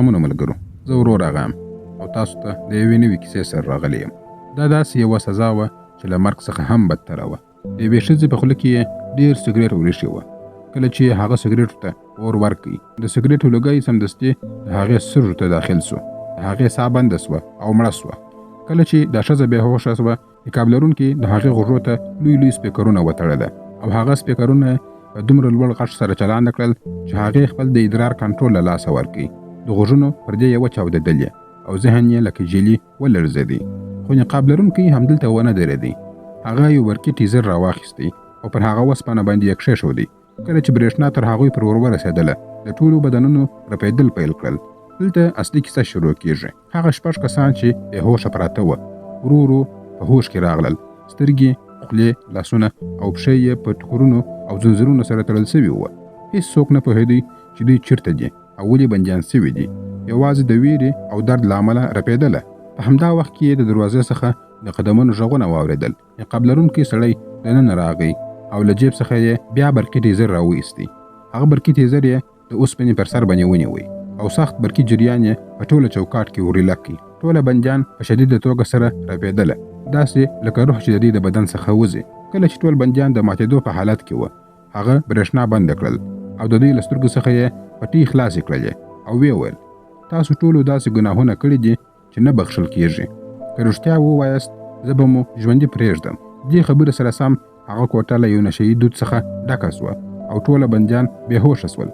سلامونه ملګرو، زه ورور اغا یم او تاسو ته د یوې نوې کیسې سره راغلی یم. دا داسې یوه سزا وه چې له مرګ څخه هم بدتره وه. د یوې ښځې په خوله کې یې ډېر سګرېټ ورېښي وه. کله چې یې هغه سګرېټو ته اور ورکړ، د سګرېټو لوګی سمدستي د هغې سږو ته داخل سو. د هغې ساه بنده سوه او مړه سوه. کله چې دا ښځه بې هوښه سوه، نقاب لرونکي د هغې غوږو ته لوی لوی سپیکرونه وتړله او هغه سپیکرونه په دومره لوړ غږ سره چلانده کړل چې هغې خپل د ادرار کنټرول له لاسه ورکړ. د غوږونو پردې یې وچاودېدلې او ذهن یې لکه جیلي ولړزېدی. خو نقاب لرونکی همدلته ونه درېدی. هغه یو برقي ټیزر راواخیستی او پر هغه وسپنه باندې یې کښېښودی. کله چې برېښنا تر هغوی پر ور ورسېدله، د ټولو بدنونو رپېدل پیل کړل. دلته اصلي کیسه شروع کیږي. هغه شپږ کسان چې بې هوښه پراته وه، ورو ورو په هوښ کې راغلل. سترګې، خولې، لاسونه او پښې یې په ټوکرونو او ځنځیرونو سره تړل سوي وه. هیڅ څوک نه پوهېدی چې دوی چیرته دي او ولې بندیان سوي دي. یوازې د ویرې او درد له امله رپېدله. په همدا وخت کې یې د دروازې څخه د قدمونو غږونه واورېدل. نقاب لرونکی سړی دننه راغی او له جیب څخه یې بیا برقي ټیزر راوایستی. هغه برقي ټیزر یې د اوسپنې پر سر باندې ونیوی او سخت برقي جریان یې په ټوله چوکاټ کې ورېله کړ. ټوله بندیان په شدیده توګه سره رپېدله، داسې لکه روح چې د دوی د بدن څخه وځي. کله چې ټول بندیان د ماتېدو په حالت کې وه، هغه برېښنا بنده کړل او د دوی له سترګو څخه یې پټۍ خلاصې کړلې او ویې ویل: تاسو ټولو داسې ګناهونه کړي دي چې نه بخښل کیږي. که رښتیا ووایاست، زه به مو ژوندي پرېږدم. دې خبرې سره سم هغه کوټه له یو نشه یي دود څخه ډکه سوه او ټوله بندیان بې هوښه سول.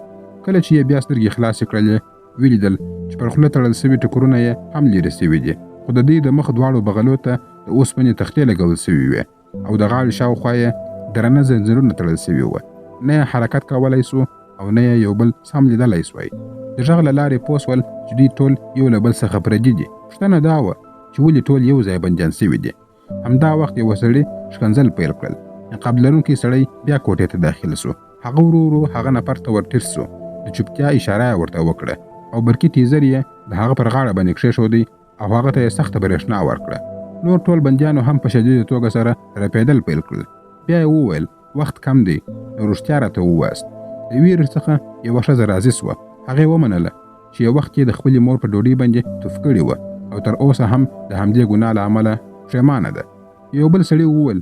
کله چې یې بیا سترګې خلاصې کړلې، ولیدل چې پر خوله تړل سوي ټوکرونه یې هم لیرې سوي دي، خو د دوی د مخ دواړو بغلو ته د اوسپنې تختې لګول سوي وې او د غاړې شاوخوا یې درانه ځنځیرونه تړل سوي وه. نه یې حرکت کولی سو او نه یې یو بل سم لیدلی سوای. د غږ له لارې پوه سول چې دوی ټول یو له بل څخه پردي دي. پوښتنه دا وه چې ولې ټول یو ځای بندیان سوي دي. همدا وخت یوه سړي ښکنځل پیل کړل. نقاب لرونکی سړی بیا کوټې ته داخل سو. هغه ورو ورو هغه نفر ته ورټیټ سو، د چوپتیا اشاره یې ورته وکړه او برقي ټیزر یې د هغه پر غاړه باندې کښېښودی او هغه ته یې سخته برېښنا ورکړه. نور ټول بندیانو هم په شدیده توګه سره رپېدل پیل کړل. بیا یې وویل: وخت کم دی، نو رښتیا راته ووایاست. د ویرې څخه یوه ښځه راضي سوه. هغې ومنله چې یو وخت یې د خپلې مور په ډوډۍ باندې توف کړې وه او تر اوسه هم د همدې ګناه له امله پښېمانه ده. یو بل سړي وویل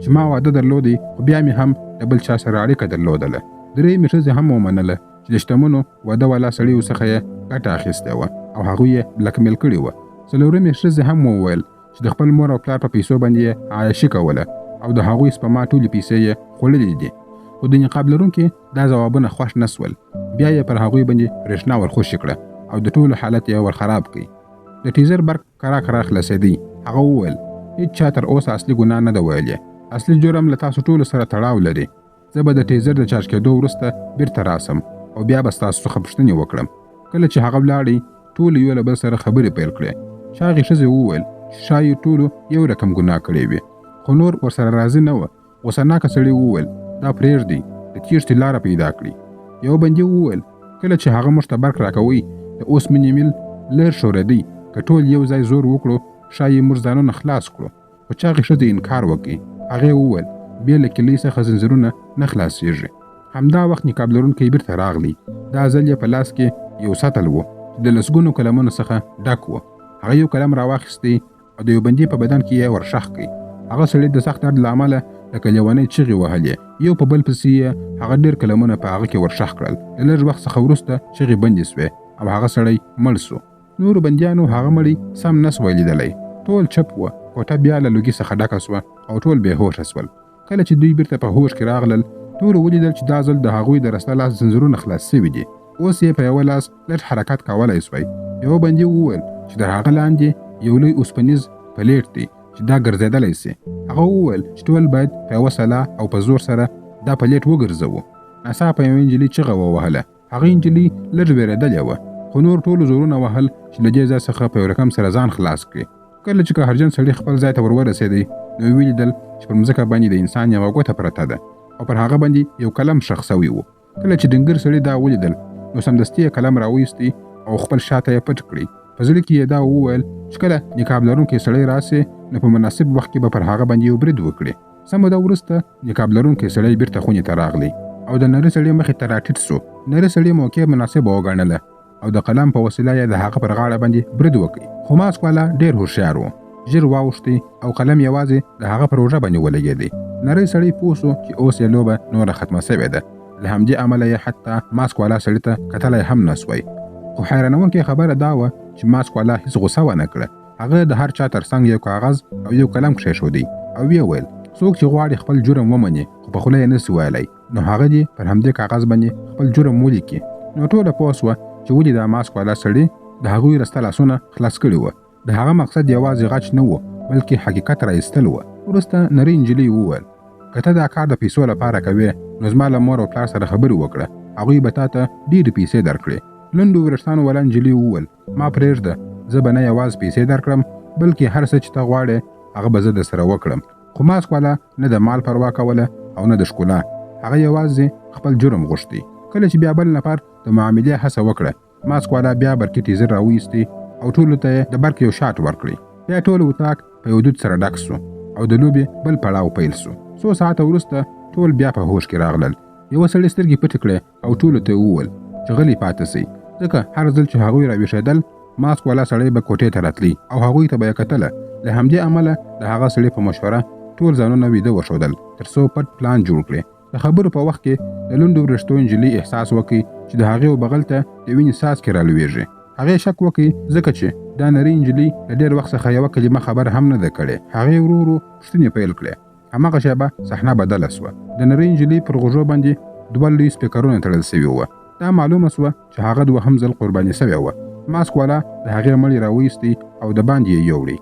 چې ما واده درلودی، خو بیا مې هم له بل چا سره اړیکه درلودله. درېیمې ښځې هم ومنله چې د شتمنو واده والا سړیو څخه یې ګټه اخیستې وه او هغوی یې بلکمیل کړي وه. څلورمې ښځې هم وویل چې د خپل مور او پلار په پیسو باندې یې عایشي کوله او د هغوی سپما ټولې پیسې یې خوړلې دي. خو د نقاب لرونکي دا ځوابونه خوښ نه سول. بیا یې پر هغوی باندې برېښنا ورخوشې کړه او د ټولو حالت یې ورخراب کړ. د ټیزر برق کرا کرا خلاصېدی. هغه وویل: هیڅ چا تر اوسه اصلي ګناه نه ده ویلې. اصلي جرم له تاسو ټولو سره تړاو لري. زه به د ټیزر د چارج کېدو وروسته بیرته راسم او بیا به ستاسو څخه پوښتنې وکړم. کله چې هغه ولاړی، ټولو یو له بل سره خبرې پیل کړې. چاغې ښځې وویل چې ښایي ټولو یو رقم ګناه کړې وي، خو نور ورسره راضي نه وه. غوسه ناکه سړي وویل: دا پرېږدئ، د تېښتې لاره پیدا کړئ. یوه بندي وویل: کله چې هغه موږ ته برق راکوی، د اوسپنې میل لږ ښورېدی. که ټول یو ځای زور وکړو، ښایي موږ ځانونه خلاص کړو. خو چاغې ښځې انکار وکړ. هغې وویل: بې له کیلۍ څخه ځنځیرونه نه خلاصیږي. همدا وخت نقاب لرونکی بیرته راغلی. دا ځل یې په لاس کې یو سطل و چې د لسګونو قلمونو څخه ډک و. هغه یو قلم راواخیستی او د یو بندي په بدن کې یې ورښخ کړ. هغه سړي د سخت درد له امله لکه لیونی چیغې وهلې. یو په بل پسې یې هغه ډېر قلمونه په هغه کې ورښخ کړل. له لږ وخت څخه وروسته چیغې بندې سوې او هغه سړی مړ سو. نورو بندیانو هغه مړی سم نه سوای لیدلی. ټول چپ وه. کوټه بیا له لوګي څخه ډکه سوه او ټول بې هوښه سول. کله چې دوی بیرته په هوښ کې راغلل، ټولو ولیدل چې دا ځل د هغوی د رسته لاس ځنځیرونه خلاص سوي دي. اوس یې په یوه لاس لږ حرکت کولی سوای. یوه بندي وویل چې تر هغه لاندې یو لوی اوسپنیز پلیټ دی چې دا ګرځېدلی سي. هغه وویل چې ټول باید په یوه سلا او په زور سره دا پلیټ وګرځوو. ناڅاپه یوې نجلۍ چیغه ووهله. هغې نجلۍ لږ وېرېدلې وه، خو نور ټولو زورونه وهل چې له دې ځای څخه په یو رقم سره ځان خلاص کړي. کله چې قهرجن سړي خپل ځای ته ورورسېدی، نو یې ولیدل چې پر مځکه باندې د انسان یوه ګوته پرته ده او پر هغه باندې یو قلم ښخ سوی و. کله چې ډنګر سړي دا ولیدل، نو سمدستي یې قلم راوایستی او خپل شاته یې پټ کړی. په زړه کې یې دا وویل چې کله نقاب لرونکی سړی راسي، نو په مناسب وخت کې به پر هغه باندې یو برید وکړي. څه موده وروسته نقاب لرونکی سړی بیرته خونې ته راغلی او د نري سړي مخې ته راټیټ سو. نري سړي موقع مناسبه وګڼله. او د قلم په وسیله یې د هغه پر غاړه باندې برید وکړ. خو ماسک والا ډېر هوښیار و، ژر واوښتی او قلم یوازې د هغه پر اوږه باندې ولګېدی. نری سړی پوه سو چې اوس یې لوبه نوره ختمه سوې ده، له همدې امله یې حتی ماسک والا سړي ته کتلی هم نه سوای. خو حیرانوونکې خبره دا وه چې ماسک والا هیڅ غوسه ونه کړه. هغه د هر چا تر څنګ یو کاغذ او یو قلم کښېښودی او ویې ویل، څوک چې غواړي خپل جرم ومني خو په خوله یې نه سي ویلی، نو هغه دې پر همدې کاغذ باندې خپل جرم ولیکي. نو ټوله پوه سوه چې ولې دا ماسک والا سړي د هغوی رسته لاسونه خلاص کړي وه. د هغه مقصد یوازې غچ نه و، بلکې حقیقت را ایستل وه. وروسته نرۍ نجلۍ وویل، که ته دا کار د پیسو لپاره کوې نو زما له مور او پلار سره خبرې وکړه، هغوی به تا ته ډېرې پیسې درکړي. لنډو وریښتانو والا نجلۍ وویل، ما پرېږده، زه به نه یوازې پیسې درکړم بلکې هر څه چې ته غواړې هغه به زه درسره وکړم. خو ماسک والا نه د مال پروا کوله او نه د ښکلا، هغه یوازې خپل جرم غوښتی. کله چې بیا بل نفر د معاملې هڅه وکړه، ماسک والا بیا برقي ټیزر راویستی او ټولو ته یې د برق یو شاټ ورکړی. بیا ټول اتاق په یو دود سره ډک سو او د لوبې بل پړاو پیل سو. څو ساعته وروسته ټول بیا په هوښ کې راغلل. یوه سړي سترګې پټې کړې او ټولو ته یې وویل چې غلي پاتې سئ، ځکه هر ځل چې هغوی راویښېدل ماسک والا سړی به کوټې ته راتلی او هغوی ته به یې کتله. له همدې امله د هغه سړي په مشوره ټول ځانونه ویده وښودل تر څو پټ پلان جوړ کړي. د خبرو په وخت کې د لنډو وریښتو نجلۍ احساس وکړي چې د هغې وبغل ته د وینې څاڅکي رالویږي. هغې شک وکړي ځکه چې دا نرۍ نجلۍ له ډېر وخت څخه یوه کلمه خبره هم نه ده کړې. هغې ورو ورو پوښتنې پیل کړې. هماغه شېبه صحنه بدله سوه. د نرۍ نجلۍ پر غوږو باندې دوه لوی سپیکرونه تړل سوي وه. دا معلومه سوه چې هغه دوهم ځل قرباني سوې وه. ماسک والا د هغې مړی راویستی او د باندې یې یوړی.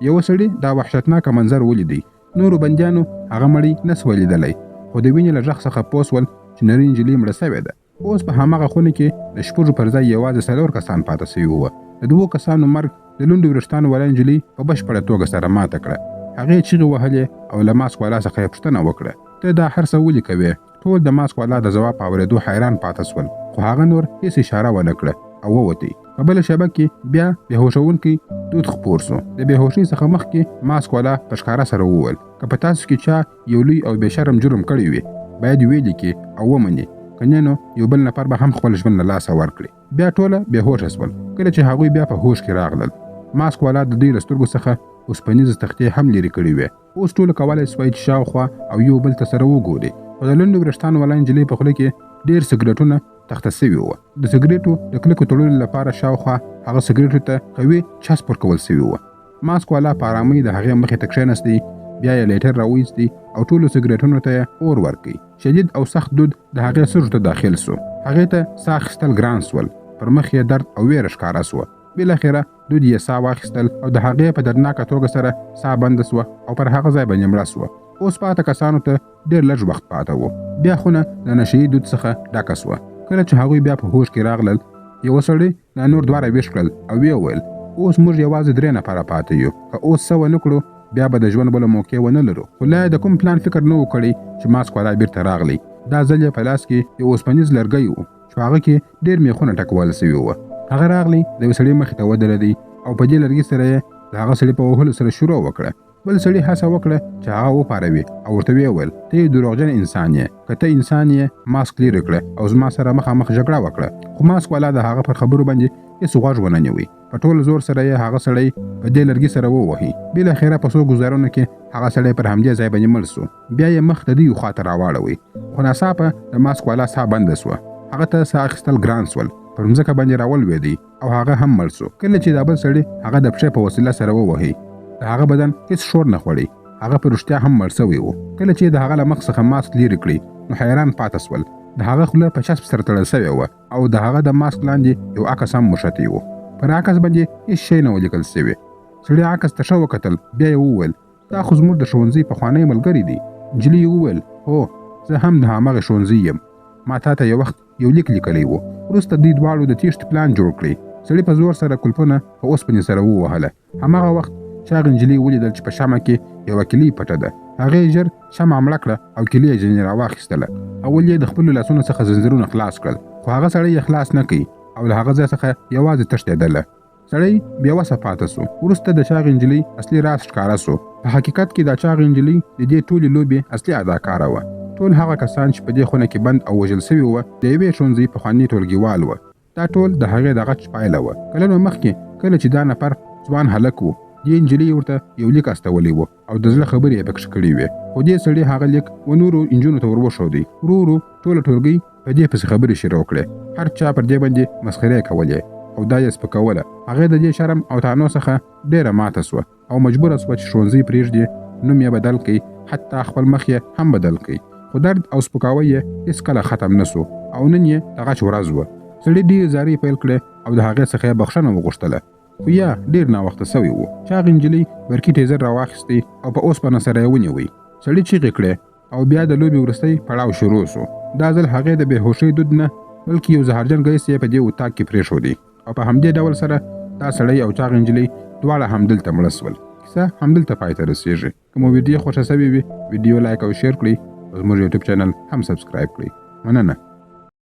یوه سړي دا وحشتناکه منظر ولیدی. نورو بندیانو هغه مړی نه سوای لیدلی، خو د وینې له غږ څخه پوه سول چې نرۍ نجلۍ مړه سوې ده. اوس په هماغه خونه کې د شپږو پر ځای یوازې څلور کسان پاته سوي وه. د دوو کسانو مرګ د لنډو وریښتانو والا نجلۍ په بشپړه توګه سره ماته کړه. هغې چیغې وهلې او له ماسک والا څخه یې پوښتنه وکړه، ته دا هر څه ولې کوې؟ ټول د ماسک والا د ځواب په اورېدو حیران پاته سول، خو هغه نور هیڅ اشاره ونه کړه او ووتی. په بله شېبه کې بیا بېهوښوونکی دود خپور سو. د بېهوښۍ څخه مخکې ماسک والا په ښکاره سره وویل، که په تاسو کې چا یو لوی او بې شرم جرم کړی وي باید ویې لیکي او ومني، که نه نو یو بل نفر به هم خپل ژوند له لاسه ورکړي. بیا ټوله بېهوښه سول. کله چې هغوی بیا په هوښ کې راغلل، ماسک والا د دوی له سترګو څخه اوسپنیزې تختې هم لیرې کړې وې. اوس ټولو کولای سوای چې شاوخوا او یو بل ته سره وګوري، خو د لنډو وریښتانو والا نجلۍ په خوله کې ډېر سګرټونه تخته سوي وه. د سګرټو د کلکو تړلو لپاره شاوخوا هغه سګرټو ته قوي چسپ ورکول سوي وه. ماسک والا په ارامۍ د هغې مخې ته کښېنستی، بیا یې لیټر راویستی او ټولو سګرټونو ته یې اور ورکړ. شدید او سخت دود د هغې سږو ته داخل سو. هغې ته ساه اخیستل ګران سول، پر مخ یې درد او ویره ښکاره سوه. بالاخره دود یې ساه واخیستل او د هغې په دردناکه توګه سره ساه بنده سوه او پر هغه ځای باندې مړه سوه. اوس پاته کسانو ته ډېر لږ وخت پاته و. بیا خونه د نشهيي دود څخه ډکه سوه. کله چې هغوی بیا په هوښ کې راغلل، یوه سړي دا نور دواړه ویښ کړل او ویې ویل، اوس موږ یوازې درې نفره پاتې یو، که اوس څه ونه کړو بیا به د ژوند بله موقع ونه لرو. خو لا یې د کوم پلان فکر نه و کړی چې ماسک والا بیرته راغلی. دا ځل یې په لاس کې یو اوسپنیز لرګی و چې په هغه کې ډېر میخونه ټکول سوي وه. هغه راغلی، د یو سړي مخې ته ودرېدی او په دې لرګي سره یې د هغه سړي په وهلو سره شروع وکړه. بل سړي هڅه وکړه چې هغه وپاروي او ورته ویې ویل، ته یو دروغجن انسان یې، که ته انسان یې ماسک لیرې کړه او زما سره مخامخ جګړه وکړه. خو ماسک والا د هغه پر خبرو باندې هیڅ غوږ ونه نیوی. په ټول زور سره یې هغه سړی په دې لرګي سره ووهی. بالاخره په څو ګوزارونو کې هغه سړی پر همدې ځای باندې مړ سو. بیا یې مخ د دوی خوا ته راواړوی، خو ناڅاپه د ماسک والا ساه بنده سوه. هغه ته ساه اخیستل ګران سول، پر مځکه باندې راولوېدی او هغه هم مړ سو. کله چې دا بل سړي هغه د پښې په وسیله سره ووهی، د هغه بدن هیڅ شور نه خوړی. هغه په رښتیا هم مړ سوی و. کله چې د هغه له مخ څخه ماسک لیرې کړی نو حیران پاته سول. د هغه خوله په چسپ سره تړل سوې وه او د هغه د ماسک لاندې یو عکس هم موښتی و. پر عکس باندې هیڅ شی نه و لیکل سوی. سړي عکس ته ښه وکتل، بیا یې وویل، دا خو زموږ د ښوونځي پخوانی ملګری دی. نجلۍ یې وویل، هو، زه هم د هماغې ښوونځي یم. ما تا ته یو وخت یو لیک لیکلی و. وروسته دوی دواړو د تېښتې پلان جوړ کړی. سړي په زور سره کلپونه په اوسپنې سره ووهله. هماغه وخت چاغې نجلۍ ولیدل چې په شمع کې یوه کیلۍ پټه ده. هغې ژر شمع مړه کړه او کیلۍ یې ځنې راواخیستله. اول یې د خپلو لاسونو څخه زنځیرونه خلاص کړل، خو هغه سړی یې خلاص نه کړ او له هغه ځای څخه یوازې تښتېدله. سړی بې وسه پاته سو. وروسته د چاغې نجلۍ اصلي راز ښکاره سو. په حقیقت کې دا چاغې نجلۍ د دې ټولې لوبې اصلي اداکاره وه. ټول هغه کسان چې په دې خونه کې بند او وژل سوي وه د یوې ښوونځي پخواني ټولګیوال وه. دا ټول د هغې د غچ پایله وه. کلنو مخکې کله چې دا نفر ځوان هلک و، دې نجلۍ ورته یو لیک استولی و او د زړه خبرې یې پکښې کړې وې، خو دې سړي هغه لیک و نورو نجونو ته ور وښودی. ورو ورو ټوله ټولګۍ په دې پسې خبرې شروع کړې. هر چا پر دې باندې مسخرې کولې او دا یې سپکوله. هغې د دې شرم او طعنو څخه ډېره ماته شوه او مجبوره شوه چې ښوونځی پرېږدي، نوم یې بدل کړي، حتی خپل مخ یې هم بدل کړي. خو درد او سپکاوی یې هېڅکله ختم نه شو او نن یې د غچ ورځ وه. سړي ډېرې زارۍ پیل کړې او د هغې څخه یې بخښنه وغوښتله، خو یا ډېر ناوخته شوی و. چاغې نجلۍ برقي ټیزر راواخیستی او په اوسپنه سره یې ونیوی. سړي چیغې کړې او بیا د لوبې وروستی پړاو شروع شو. دا ځل هغې د بې هوښۍ دود نه، بلکې یو زهرجن ګیس یې په دې اتاق کې پرېښودی او په همدې ډول سره دا سړی او چاغې نجلۍ دواړه همدلته مړه شول. کیسه همدلته پای ته رسیږي. که مو ویډیو خوښه شوې وي، ویډیو لایک او شیر کړئ او زموږ یوټیوب چینل هم سبسکرایب کړئ. مننه.